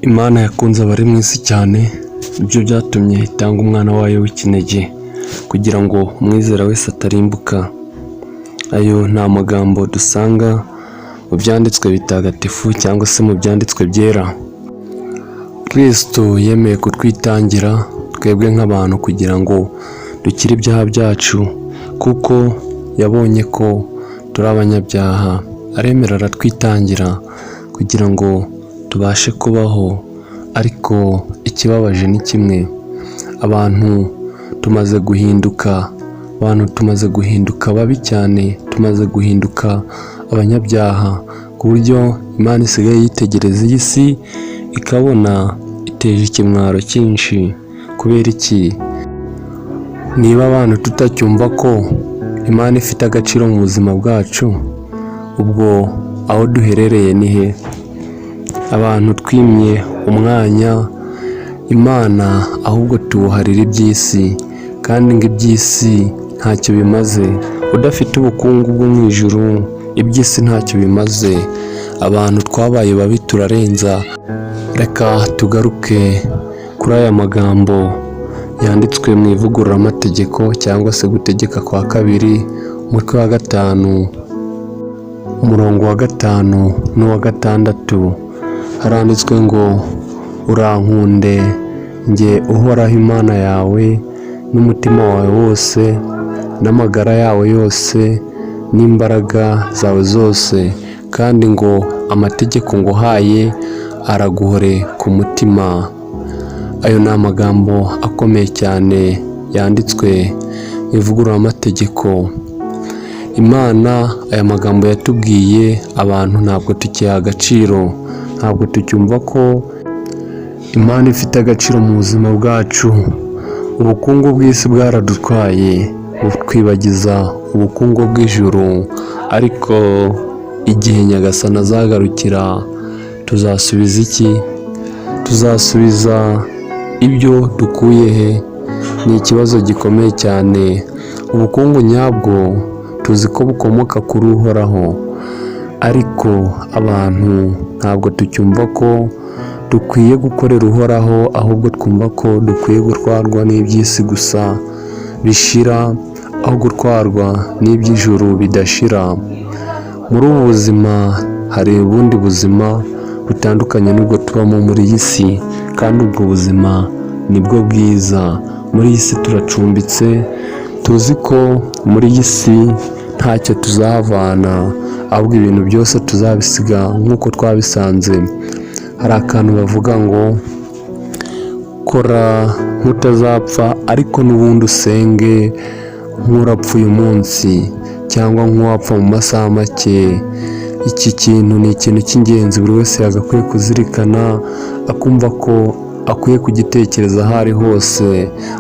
Imana yakunze abari mu isi cyane, nibyo byatumye itanga umwana wayo w'ikinege kugira ngo umwizera wese atarimbuka. Ayo ni amagambo dusanga mu byanditswe bitagatifu cyangwa se mu byanditswe byera. Kristo yemeye kutwitangira twebwe nk'abantu kugira ngo dukire ibyaha byacu, kuko yabonye ko turi abanyabyaha, aremera aratwitangira kugira ngo tubashe kubaho. Ariko ikibabaje ni kimwe, abantu tumaze guhinduka, abantu tumaze guhinduka babi cyane, tumaze guhinduka abanyabyaha, ku buryo Imana isigaye yitegereza iyi si ikabona iteje ikimwaro cyinshi. Kubera iki? Niba abantu tutacyumva ko Imana ifite agaciro mu buzima bwacu, ubwo aho duherereye ni he? Abantu twimye umwanya Imana, ahubwo tuwuharira iby'isi, kandi ngo iby'isi ntacyo bimaze. Udafite ubukungu bwo mu ijuru, iby'isi ntacyo bimaze. Abantu twabaye babi, turarenza. Reka tugaruke kuri aya magambo yanditswe mu ivugururamategeko cyangwa se Gutegeka kwa Kabiri, umutwe wa 5, umurongo wa 5 n'uwa 6. Haranditswe ngo: "Urankunde njye Uhoraho Imana yawe n'umutima wawe wose n'amagara yawe yose n'imbaraga zawe zose, kandi ngo amategeko nguhaye araguhore ku mutima." Ayo ni amagambo akomeye cyane yanditswe mu ivugururamategeko. Imana aya magambo yatubwiye, abantu ntabwo tukiyaha agaciro, ntabwo tucyumva ko Imana ifite agaciro mu buzima bwacu. Ubukungu bw'isi bwaradutwaye, butwibagiza ubukungu bw'ijuru. Ariko igihe Nyagasani azagarukira, tuzasubiza iki? Tuzasubiza ibyo dukuye he? Ni ikibazo gikomeye cyane. Ubukungu nyabwo tuzi ko bukomoka kuri Uhoraho, ariko abantu ntabwo tucyumva ko dukwiye gukorera Uhoraho, ahubwo twumva ko dukwiye gutwarwa n'iby'isi gusa bishira, aho gutwarwa n'iby'ijuru bidashira. Muri ubu buzima hari ubundi buzima butandukanye n'ubwo tubamo muri iyi si, kandi ubwo buzima nibwo bwiza. Muri iyi si turacumbitse, tuzi ko muri iyi si ntacyo tuzahavana, ahubwo ibintu byose tuzabisiga nk'uko twabisanze. Hari akantu bavuga ngo: "Kora nk'utazapfa, ariko n'ubundi usenge nk'urapfa uyu munsi cyangwa nk'uwapfa mu masaha make." Iki kintu ni ikintu cy'ingenzi buri wese yagakwiye kuzirikana, akumva ko akwiye kugitekereza aho ari hose.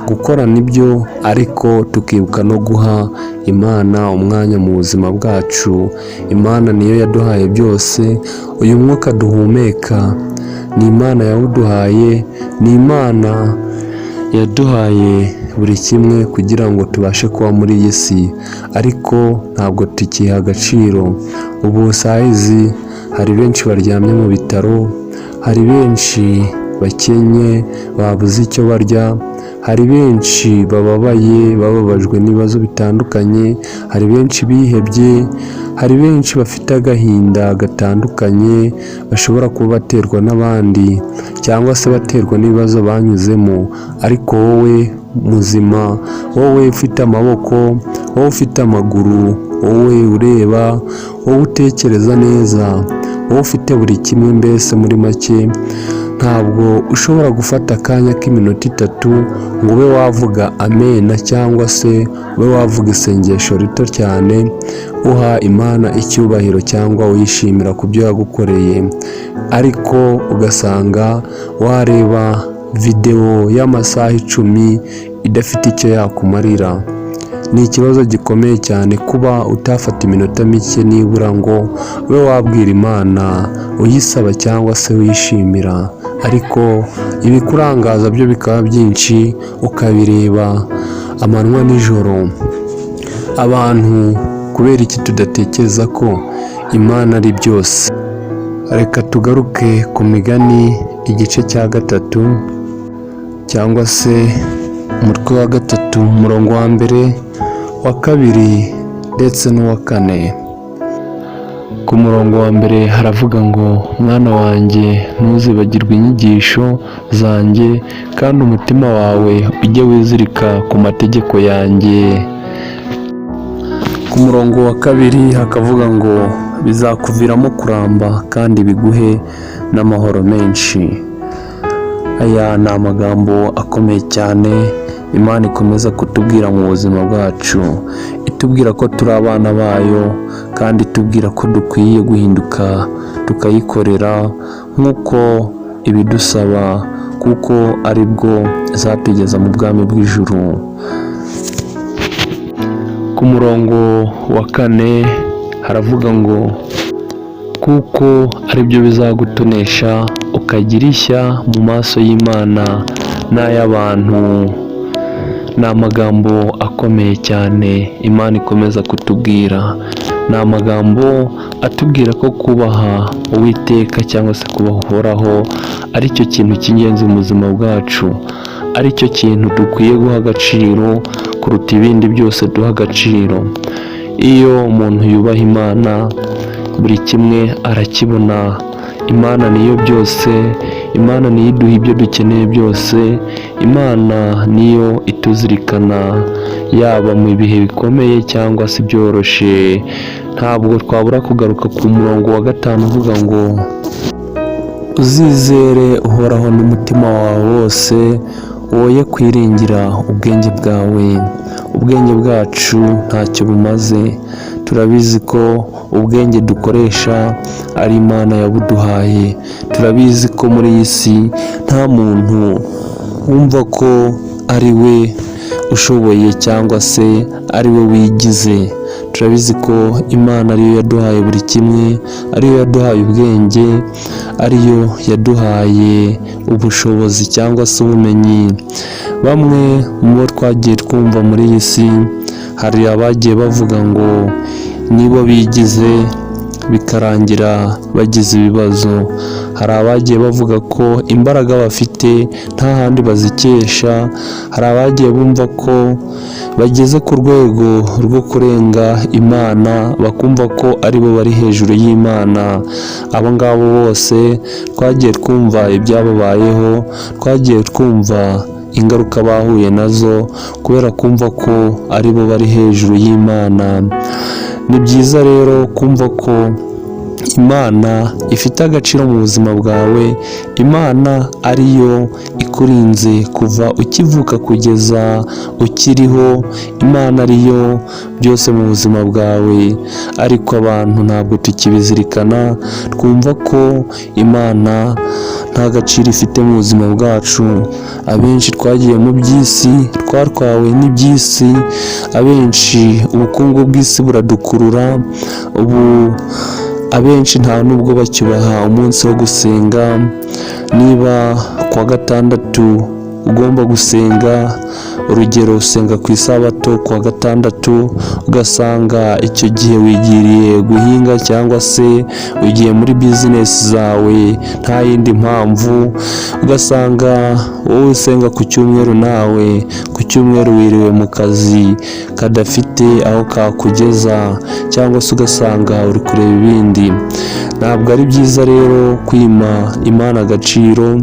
Gukora nibyo, ariko tukibuka no guha Imana umwanya mu buzima bwacu. Imana niyo yaduhaye byose. Uyu mwuka duhumeka ni Imana yawuduhaye, ni Imana yaduhaye buri kimwe kugira ngo tubashe kuba muri iyi si, ariko ntabwo tukiha agaciro. Ubu sahizi hari benshi baryamye mu bitaro, hari benshi bakennye babuze icyo barya, hari benshi bababaye, bababajwe n'ibibazo bitandukanye, hari benshi bihebye, hari benshi bafite agahinda gatandukanye bashobora kuba baterwa n'abandi cyangwa se baterwa n'ibibazo banyuzemo. Ariko wowe muzima, wowe ufite amaboko, wowe ufite amaguru, wowe ureba, wowe utekereza neza, wowe ufite buri kimwe, mbese muri make ntabwo ushobora gufata akanya k'iminota 3 ngo ube wavuga amena cyangwa se ube wavuga isengesho rito cyane uha Imana icyubahiro cyangwa uyishimira ku byo yagukoreye? Ariko ugasanga wareba videwo y'amasaha 10 idafite icyo yakumarira. Ni ikibazo gikomeye cyane kuba utafata iminota mike nibura ngo ube wabwira Imana uyisaba cyangwa se wishimira, ariko ibikurangaza byo bikaba byinshi, ukabireba amanywa n'ijoro. Abantu, kubera iki tudatekereza ko Imana ari byose? Reka tugaruke ku Migani, igice cya gatatu cyangwa se umutwe wa gatatu, umurongo wa mbere, wa kabiri ndetse n'uwa kane. Ku murongo wa mbere haravuga ngo: "Mwana wanjye, ntuzibagirwe inyigisho zanjye, kandi umutima wawe ujye wizirika ku mategeko yanjye." Ku murongo wa kabiri hakavuga ngo: "Bizakuviramo kuramba kandi biguhe n'amahoro menshi." Aya ni amagambo akomeye cyane Imana ikomeza kutubwira mu buzima bwacu, itubwira ko turi abana bayo kandi itubwira ko dukwiye guhinduka tukayikorera nk'uko ibidusaba, kuko ari bwo izatugeza mu bwami bw'ijuru. Ku murongo wa kane haravuga ngo: "Kuko aribyo bizagutonesha ukagira ishya mu maso y'Imana n'ay'abantu." Ni amagambo akomeye cyane Imana ikomeza kutubwira. Ni amagambo atubwira ko kubaha Uwiteka cyangwa se kubaha Uhoraho ari cyo kintu cy'ingenzi mu buzima bwacu, ari cyo kintu dukwiye guha agaciro kuruta ibindi byose duha agaciro. Iyo umuntu yubaha Imana, buri kimwe arakibona. Imana niyo byose, Imana niyo iduha ibyo dukeneye byose, Imana niyo ituzirikana yaba mu bihe bikomeye cyangwa se ibyoroshe. Ntabwo twabura kugaruka ku murongo wa gatanu uvuga ngo: "Uzizere Uhoraho n'umutima wawe wose, woye kwiringira ubwenge bwawe." Ubwenge bwacu ntacyo bumaze, turabizi ko ubwenge dukoresha ari Imana yabuduhaye. Turabizi ko muri iyi si nta muntu wumva ko ari we ushoboye cyangwa se ari we wigize. Turabizi ko Imana ariyo yaduhaye buri kimwe, ariyo yaduhaye ubwenge, ariyo yaduhaye ubushobozi cyangwa se ubumenyi. Bamwe mu bo twagiye twumva muri iyi si, hari abagiye bavuga ngo nibo bigize, bikarangira bagize ibibazo. Hari abagiye bavuga ko imbaraga bafite nta handi bazikesha. Hari abagiye bumva ko bageze ku rwego rwo kurenga Imana, bakumva ko aribo bari hejuru y'Imana. Abo ngabo bose twagiye twumva ibyababayeho, twagiye twumva ingaruka bahuye nazo kubera kumva ko aribo bari hejuru y'Imana. Ni byiza rero kumva ko Imana ifite agaciro mu buzima bwawe, Imana ariyo ikurinze kuva ukivuka kugeza ukiriho, Imana ariyo byose mu buzima bwawe. Ariko abantu ntabwo tukibizirikana, twumva ko Imana nta gaciro ifite mu buzima bwacu. Abenshi twagiye mu by'isi, twatwawe n'iby'isi, abenshi ubukungu bw'isi buradukurura. Ubu abenshi nta nubwo bacyubaha umunsi wo gusenga. Niba kuwa gatandatu ugomba gusenga, urugero usenga ku isabato kuwa gatandatu, ugasanga icyo gihe wigiriye guhinga cyangwa se ugiye muri bizinesi zawe nta yindi mpamvu, ugasanga wowe usenga ku cyumweru, nawe ku cyumweru wiriwe mu kazi kadafite aho kakugeza, cyangwa se ugasanga uri kureba ibindi. Ntabwo ari byiza rero kwima Imana agaciro.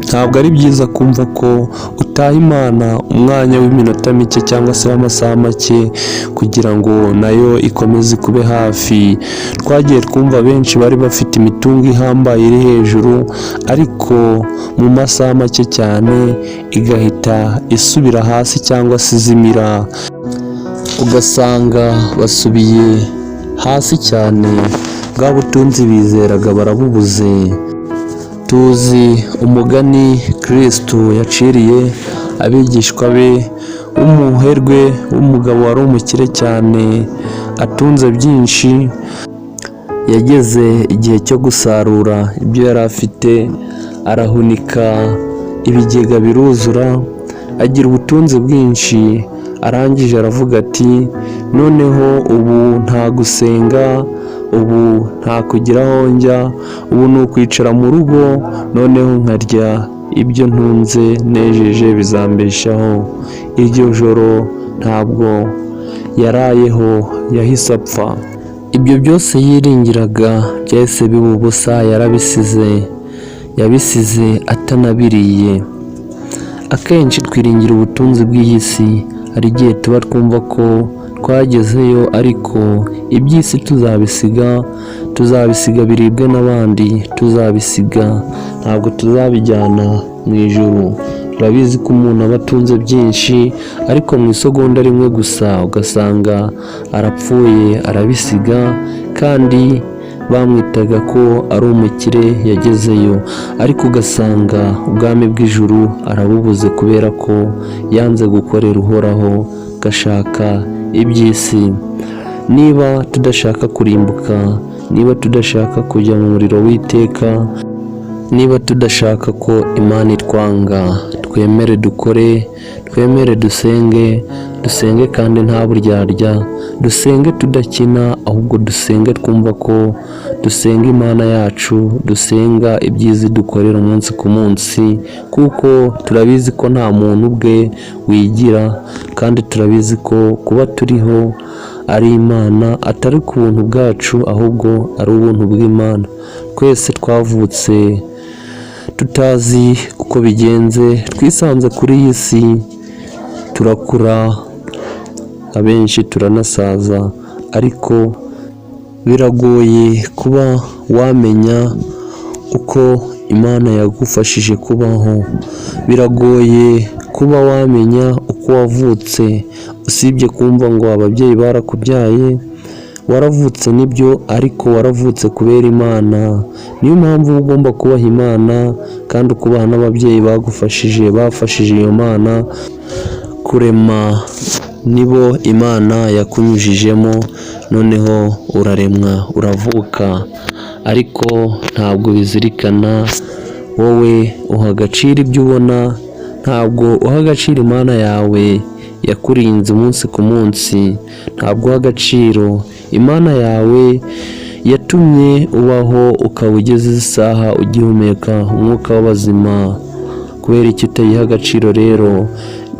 Ntabwo ari byiza kumva ko utaha Imana umwanya w'iminota mike cyangwa se w'amasaha make kugira ngo nayo ikomeze ikube hafi. Twagiye twumva benshi bari bafite imitungo ihambaye iri hejuru, ariko mu masaha make cyane igahita isubira hasi cyangwa se izimira, ugasanga basubiye hasi cyane, bwa butunzi bizeraga barabubuze. Tuzi umugani Kirisitu yaciriye abigishwa be w'umuherwe w'umugabo wari umukire cyane atunze byinshi, yageze igihe cyo gusarura ibyo yari afite, arahunika, ibigega biruzura, agira ubutunzi bwinshi. Arangije aravuga ati: "Noneho ubu nta gusenga, Ubu nta kugira aho njya, ubu ni ukwicara mu rugo, noneho nkarya ibyo ntunze nejeje bizambeshaho. Iryo joro ntabwo yarayeho, yahise apfa. Ibyo byose yiringiraga byahise biba ubusa, yarabisize, yabisize atanabiriye. Akenshi twiringira ubutunzi bw'iyi si, hari igihe tuba twumva ko twagezeyo, ariko iby'isi tuzabisiga, tuzabisiga biribwe n'abandi, tuzabisiga, ntabwo tuzabijyana mu ijuru. Turabizi ko umuntu aba atunze byinshi, ariko mu isegonda rimwe gusa ugasanga arapfuye, arabisiga, kandi bamwitaga ko ari umukire yagezeyo, ariko ugasanga ubwami bw'ijuru arabubuze kubera ko yanze gukorera Uhoraho, agashaka iby'isi. Niba tudashaka kurimbuka, niba tudashaka kujya mu muriro w'iteka, niba tudashaka ko Imana itwanga, twemere dukore, twemere dusenge, dusenge kandi nta buryarya, dusenge tudakina, ahubwo dusenge twumva ko dusenga Imana yacu, dusenga ibyiza idukorera umunsi ku munsi, kuko turabizi ko nta muntu ubwe wigira, kandi turabizi ko kuba turiho ari Imana, atari ku buntu bwacu, ahubwo ari ubuntu bw'Imana. Twese twavutse tutazi uko bigenze, twisanze kuri iyi si, turakura, abenshi turanasaza, ariko biragoye kuba wamenya uko Imana yagufashije kubaho, biragoye kuba wamenya uko wavutse, usibye kumva ngo ababyeyi barakubyaye, waravutse nibyo, ariko waravutse kubera Imana. Niyo mpamvu uba ugomba kubaha Imana kandi ukubaha n'ababyeyi bagufashije, bafashije iyo Mana kurema, nibo Imana yakunyujijemo, noneho uraremwa, uravuka, ariko ntabwo bizirikana. Wowe uha agaciro ibyo ubona, ntabwo uha agaciro Imana yawe yakurinze umunsi ku munsi, ntabwo uha agaciro Imana yawe yatumye ubaho ukaba ugeze isaha ugihumeka umwuka w'abazima. Kubera iki utayiha agaciro rero?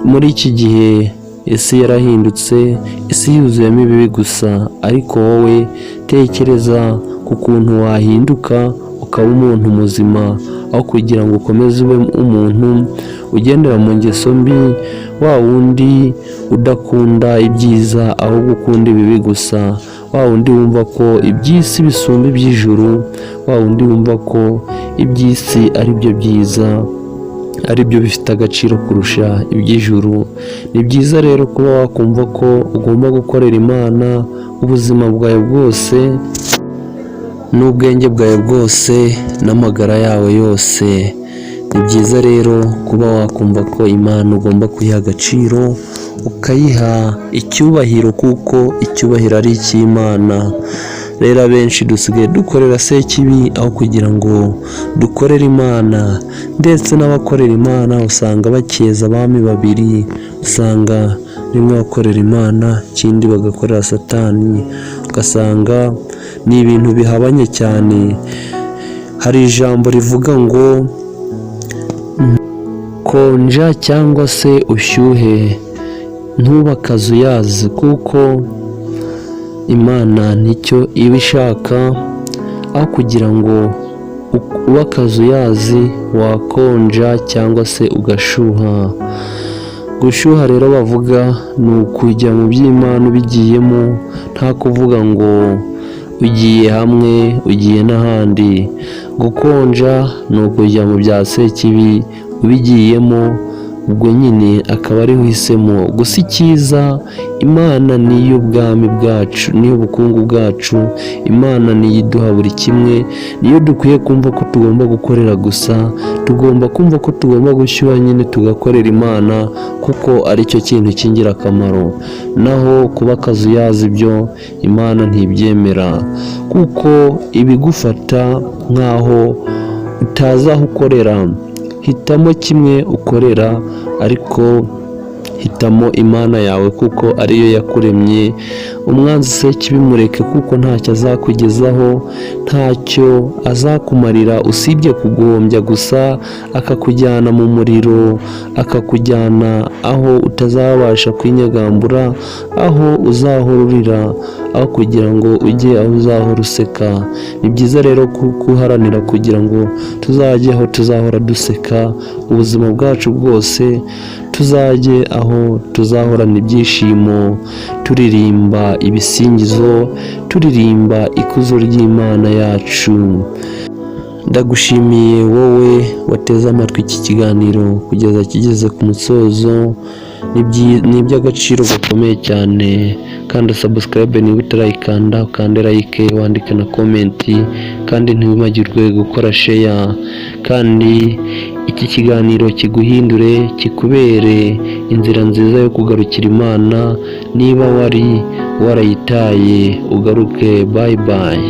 Muri iki gihe isi yarahindutse, isi yuzuyemo ibibi gusa, ariko wowe tekereza ku kuntu wahinduka ukaba umuntu muzima, aho kugira ngo ukomeze ube umuntu ugendera mu ngeso mbi, wa wundi udakunda ibyiza ahubwo ukunda ibibi gusa, wa wundi wumva ko iby'isi bisumba iby'ijuru, wa wundi wumva ko iby'isi ari byo byiza, ari byo bifite agaciro kurusha iby'ijuru. Ni byiza rero kuba wakumva ko ugomba gukorera Imana ubuzima bwawe bwose n'ubwenge bwawe bwose n'amagara yawe yose. Ni byiza rero kuba wakumva ko Imana ugomba kuyiha agaciro, ukayiha icyubahiro, kuko icyubahiro ari icy'Imana. Rero abenshi dusigaye dukorera Sekibi aho kugira ngo dukorere Imana, ndetse n'abakorera Imana usanga bakeza abami babiri, usanga rimwe bakorera Imana ikindi bagakorera Satani, ugasanga ni ibintu bihabanye cyane. Hari ijambo rivuga ngo konja cyangwa se ushyuhe, ntube akazuyazi, kuko Imana nicyo iba ishaka, aho kugira ngo ube akazuyazi wakonja cyangwa se ugashyuha. Gushyuha rero bavuga ni ukujya mu by'Imana ubigiyemo, nta kuvuga ngo ugiye hamwe ugiye n'ahandi. Gukonja ni ukujya mu bya Sekibi ubigiyemo, ubwo nyine akaba ariho uhisemo. Gusa icyiza, Imana niyo bwami bwacu, niyo bukungu bwacu, Imana niyo iduha buri kimwe, niyo dukwiye kumva ko tugomba gukorera gusa, tugomba kumva ko tugomba gushyuha nyine tugakorera Imana, kuko aricyo kintu cy'ingirakamaro. Naho kuba akazuyazi ibyo Imana ntibyemera, kuko ibigufata nk'aho utazi aho ukorera. Hitamo kimwe ukorera, ariko Hitamo Imana yawe kuko ariyo yakuremye. Umwanzi Sekibi mureke, kuko ntacyo azakugezaho, ntacyo azakumarira usibye kuguhombya gusa, akakujyana mu muriro, akakujyana aho utazabasha kwinyagambura, aho uzahora urira aho kugira ngo ujye aho uzahora useka. Ni byiza rero guharanira kugira ngo tuzajye aho tuzahora duseka ubuzima bwacu bwose, tuzajye aho tuzahorana ibyishimo, turirimba ibisingizo, turirimba ikuzo ry'Imana yacu. Ndagushimiye wowe wateze amatwi iki kiganiro kugeza kigeze ku musozo. Ni iby'agaciro gakomeye cyane. Kanda subscribe niba utarayikanda, ukande like, wandike na comment, kandi ntiwibagirwe gukora share. Kandi iki kiganiro kiguhindure, kikubere inzira nziza yo kugarukira Imana. Niba wari warayitaye, ugaruke. Bye bye.